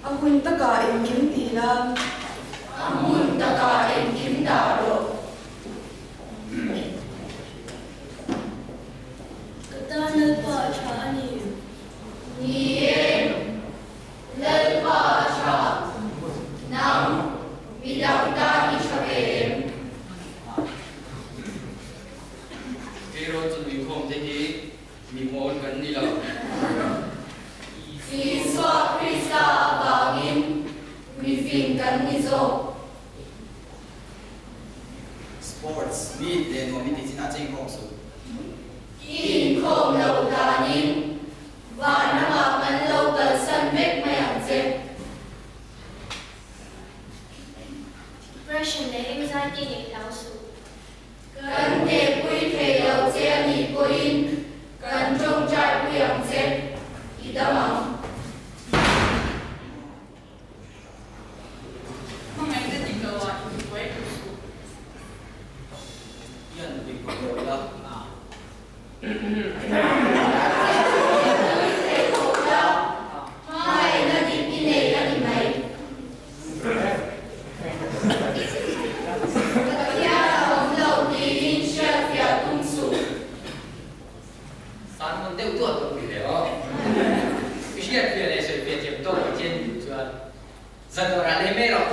A hun takah engkim ti la. A hmun takah engkim dah rawh. Ka tan Lalpa a tha a ni. Ni e, Lalpa a tha. Nang, midang tan i tha ve em? Keirawn chu nuikhawm te hi mi mawl kan ni lo. Isua Krista avangin mifing kan ni zawk. Sports meet leh nuam i tih chinah che inkhawm suh. I inkhawm loh danin van ramah kan lo kalsan vek mai ang che. Depression leh anxiety neih hlau suh. Kan hnehpui thei lo che a nih pawhin kan tawngtaipui ang che, i dam ang. Hmangaihna dik lo ah inbuai duh suh. Hian nupui kawp lo ila. Hnehpui thei khawp la, hmangaihna dik i nei a ni mai. Pathian a awm lo tiin hriatfiah tum suh. San hmun deuh duah tur ti ve aw. I hriatfiah leh sawifiah thiam tawk Pathian i duh chuan zadawrah leh mai rawh.